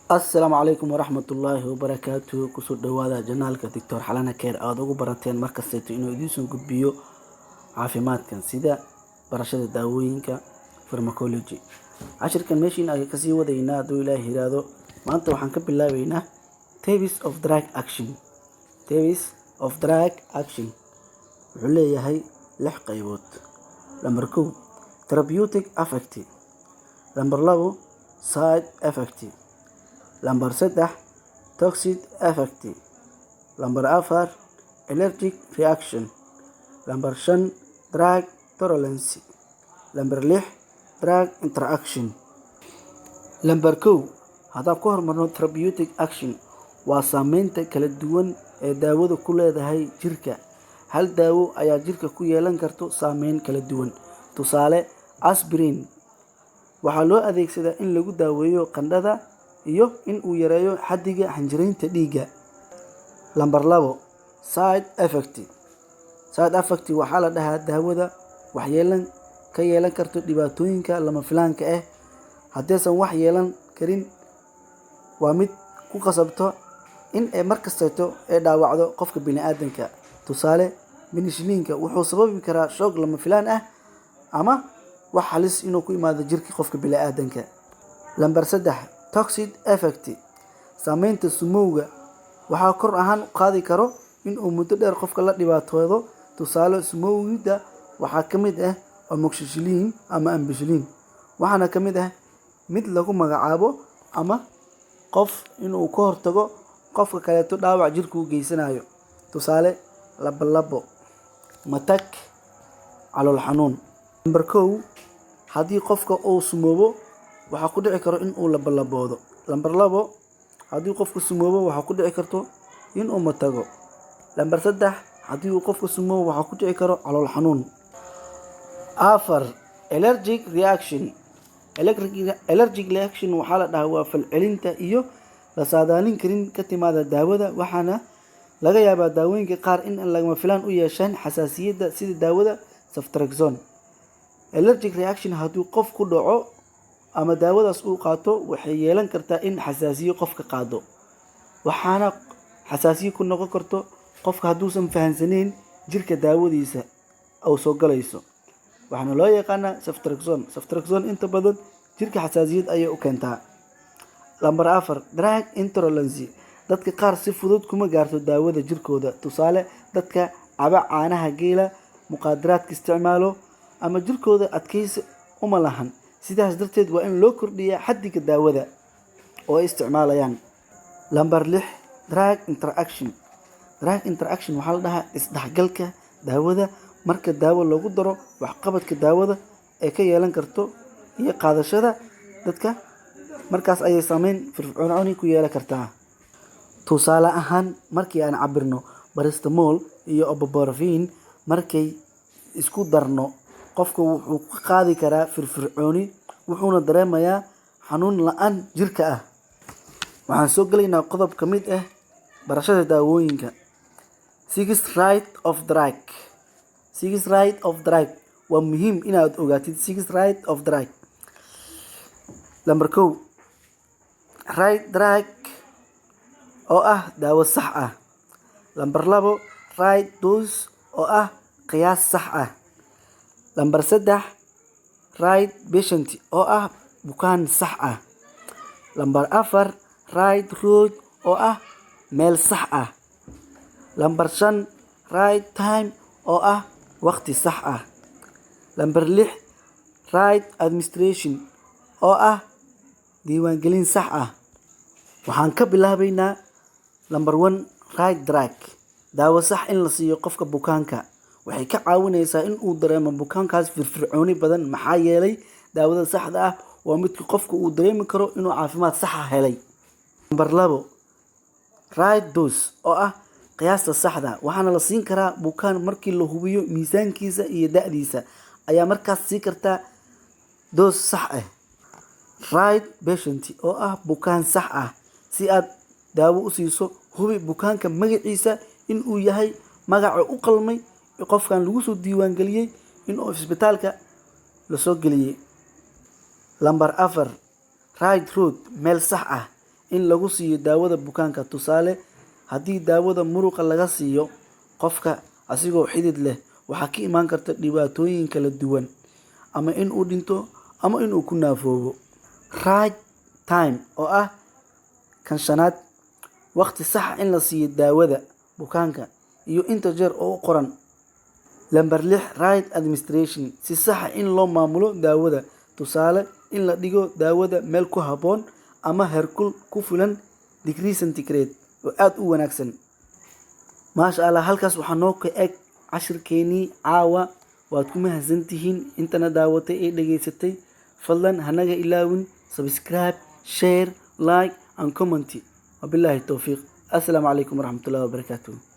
Asalaamu calaykum waraxmatullaahi wabarakaatuhu. Kusoo dhawaada channelka Doctor Xalana Care, aada ugu barateen markasteeto inuu idiin gudbiyo caafimaadkan, sida barashada daawooyinka, pharmacology. Cashirkan meeshiin ay kasii wadaynaa hadduu Ilaahi yiraahdo. Maanta waxaan ka bilaabeynaa types of drug action. Types of drug action wuxuu leeyahay lix qaybood. Number 1, therapeutic effect. Number 2, side effect. Lambar 3, toxic effect. Lambar 4, allergic reaction. Lambar 5, drug tolerance. Lambar 6, drug interaction. Lambar 1 haddaan ku hormarno, therapeutic action waa saameynta kala duwan ee daawadu ku leedahay jirka. Hal daawo ayaa jirka ku yeelan karto saameyn kala duwan. Tusaale, aspirin waxaa loo adeegsadaa in lagu daaweeyo qandhada iyo in uu yareeyo xaddiga xinjireynta dhiigga. Lambar 2, side effect. Side effect waxaa la dhahaa daawada waxyeelan ka yeelan karto dhibaatooyinka lama filaanka ah. Haddaysan wax yeelan karin, waa mid ku qasabto in ay mar kasteeto ay dhaawacdo qofka bini'aadanka. Tusaale, penicillinka wuxuu sababi karaa shock lama filaan ah ama wax halis inuu ku imaado jirka qofka bini'aadanka. Lambar 3, toxic effect. Saameynta sumowga waxaa kor ahaan u qaadi karo in uu muddo dheer qofka la dhibaatoodo. Tusaale, sumowgida waxaa ka mid ah amoxicillin ama ampicillin, waxaana ka mid ah mid lagu magacaabo ama qof inuu ka hortago qofka kaleeto dhaawac jirka u geysanayo. Tusaale, lalabo, matag, calool xanuun. Lambar 1, haddii qofka uu sumoobo, waxaa ku dhici karo in uu labalaboodo. Lambar 2, haddii qofku sumoobo, waxaa ku dhici karto in uu matago. Lambar 3, haddii uu qofku sumoobo, waxaa ku dhici karo calool xanuun. 4, allergic reaction. Allergic reaction waxaa la dhahaa waa falcelinta iyo la saadaalin karin ka timaada daawada, waxaana laga yaabaa daawooyinka qaar in lagama filaan u yeeshaan xasaasiyadda, sida daawada ceftriaxone. Allergic reaction haddii qof ku dhaco ama daawadaas uu qaato, waxay yeelan kartaa in xasaasiyo qofka qaado, waxaana xasaasiyo ku noqon karto qofka hadduusan fahansaneyn jirka daawadiisa oo soo galayso. Waxaana loo yaqaanaa ceftriaxone. Ceftriaxone inta badan jirka xasaasiyad ayay u keentaa. Lambar 4, drug intolerance. Dadka qaar si fudud kuma gaarto daawada jirkooda. Tusaale, dadka caba caanaha geela, muqaadaraadka isticmaalo ama jirkooda adkeysi uma lahan. Sidaas darteed waa in loo kordhiyaa xaddiga daawada oo ay isticmaalayaan. Lambar 6, drug interaction. Drug interaction waxaa la dhahaa isdhexgalka daawada. Marka daawo lagu daro, waxqabadka daawada ay ka yeelan karto iyo qaadashada dadka, markaas ayay saameyn firfircooni ku yeelan kartaa. Tusaale ahaan, markii aan cabirno paracetamol iyo ibuprofen, markay isku darno, qofka wuxuu ka qaadi karaa firfircooni, wuxuuna dareemayaa xanuun la-aan jirka ah. Waxaan soo gelaynaa qodob ka mid ah barashada daawooyinka, six right of drug. Six right of drug waa muhiim inaad ogaatid. Six right of drug: Number 1, right drug, oo ah daawo sax ah. Lambar 2, right dose, oo ah qiyaas sax ah. Lambar 3, right patient, oo ah bukaan sax ah. Lambar 4, right route, oo ah meel sax ah. Lambar 5, right time, oo ah waqti sax ah. Lambar 6, right administration, oo ah diiwaangelin sax ah. Waxaan ka bilaabaynaa number 1, right drug. Daawo sax in la siiyo qofka bukaanka waxay ka caawinaysaa in uu dareemo bukaankaas firfircooni badan, maxaa yeelay daawada saxda ah waa midka qofka uu dareemi karo inuu caafimaad saxa helay. Number 2, right dose, oo ah qiyaasta saxda, waxaana la siin karaa bukaan markii la hubiyo miisaankiisa iyo da'diisa ayaa markaas sii kartaa dose sax ah. Right patient, oo ah bukaan sax ah. Si aad daawo u siiso, hubi bukaanka magaciisa in uu yahay magaca u qalmay qofkan lagu soo diiwaangeliyey in uu isbitaalka lasoo geliyey. Lambar 4, right route, meel sax ah. in lagu siiyo daawada bukaanka. Tusaale, haddii daawada muruqa laga siiyo qofka asigoo xidid leh, waxaa ka imaan karta dhibaatooyin kala duwan, ama in uu dhinto ama in uu ku naafoobo. Right time, oo ah kan shanaad, waqti sax in la siiyo daawada bukaanka iyo inta jeer oo u qoran. Lambar lix, right administration, si saxa in loo maamulo daawada. Tusaale, in la dhigo daawada meel ku habboon ama heerkul ku filan degree centigrade oo aada u wanaagsan. Maasha Allah, halkaas waxaa noo ka eg cashirkeenii caawa. Waad ku mahadsantihiin intana daawatay ee dhegaysatay. Fadlan hanaga ilaawin subscribe, share, like and comment. Wabilaahi towfiiq. Assalaamu calaykum waraxmatullahi wabarakaatuh.